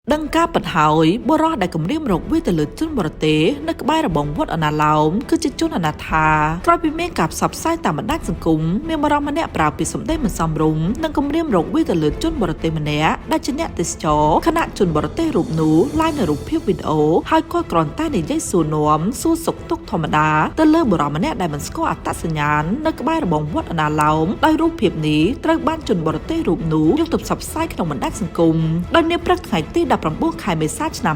ដឹងការពិតហើយបុរសដែលគំរាមរកវាយទៅលើជនបរទេសនៅក្បែររបងវត្តអនាឡោមគឺជាជនអនាថាក្រោយពីមានការផ្សព្វផ្សាយតាមបណ្ដាញសង្គមមានបុរសម្នាក់ប្រើពាក្យសម្ដីមិនសមរម្យនិងគំរាមរកវាយទៅលើជនបរទេសម្នាក់ដែលជាអ្នកទេសចរខណៈជនបរទេសរូបនោះឡាយនៅរូបភាពវីដេអូហើយគាត់គ្រាន់តែនិយាយសួរនាំសួរសុខទុក្ខធម្មតាទៅលើបុរសម្នាក់ដែលមិនស្គាល់អត្តសញ្ញាណនៅក្បែររបងវត្តអនាឡោមដោយរូបភាពនេះត្រូវបានជនបរទេសរូបនោះយកទៅផ្សព្វផ្សាយក្នុងបណ្ដាញសង្គមដោយនាព្រឹកថ្ងៃទី19ខែមេសាឆ្នាំ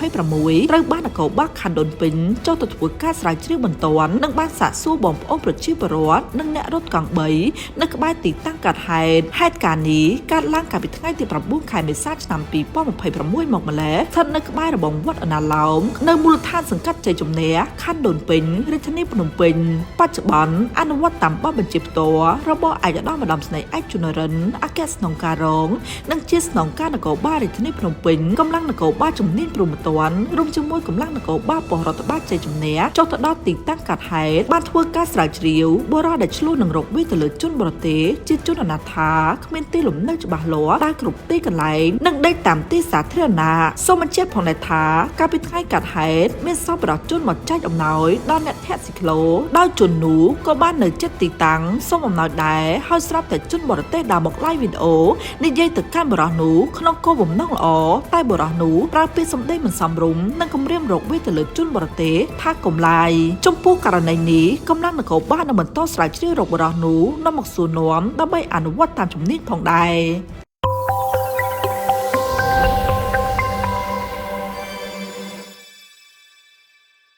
2026ត្រូវបាននគរបាលខណ្ឌដូនពេញចុះទៅធ្វើការស្រាវជ្រាវបន្ទាន់និងបានសាកសួរបងប្អូនប្រជាពលរដ្ឋនិងអ្នករត់កង់3នៅក្បែរទីតាំងកើតហេតុហេតុការណ៍នេះកើតឡើងកាលពីថ្ងៃទី9ខែមេសាឆ្នាំ2026មកម្ល៉េះស្ថិតនៅក្បែររបងវត្តអនាឡោមនៅមូលដ្ឋានសង្កាត់ជ័យជំនះខណ្ឌដូនពេញរាជធានីភ្នំពេញបច្ចុប្បន្នអនុវត្តតាមបទបញ្ជាផ្ទាល់របស់ឯកឧត្តមឧត្តមស្នេហ៍ឯកជនរិនអគ្គស្នងការរងនិងជាស្នងការនគរបាលរាជធានីភ្នំពេញកម្លាំងនគរបាលជំនាញព្រហ្មទណ្ឌរួមជាមួយកម្លាំងនគរបាលប៉ុស្តិ៍រដ្ឋបាលជ័យជំនះចុះទៅដល់ទីតាំងកាត់ហេតុបានធ្វើការស្រាវជ្រាវបុរសដែលឆ្លោះនឹងរកវាយទៅលើជនបរទេសជាជនអនាថាគ្មានទីលំនៅច្បាស់លាស់ដើរគ្រប់ទីកន្លែងនិងដេកតាមទីសាធារណៈសូមបញ្ជាក់ផងដែរថាកាលពីថ្ងៃកាត់ហេតុមានសប្បុរសជនមកចែកអំណោយដល់អ្នកធាក់ស៊ីក្លូដោយជននោះក៏បាននៅចិត្តទីតាំងសូមអំណោយដែរហើយស្រាប់តែជនបរទេសដើរមកឡាយវីដេអូនិយាយទៅកាន់បុរសនោះក្នុងគោលបំណងល្អតែបុរសនោះប្រើពាក្យសម្ដីមិនសមរម្យនិងគំរាមរកវាយទៅលើជនបរទេសថាកុំឡាយចំពោះករណីនេះកម្លាំងនគរបាលនឹងបន្តស្រាវជ្រាវរកបុរសនោះនាំមកសួរនាំដើម្បីអនុវត្តតាមជំនាញផងដែរ។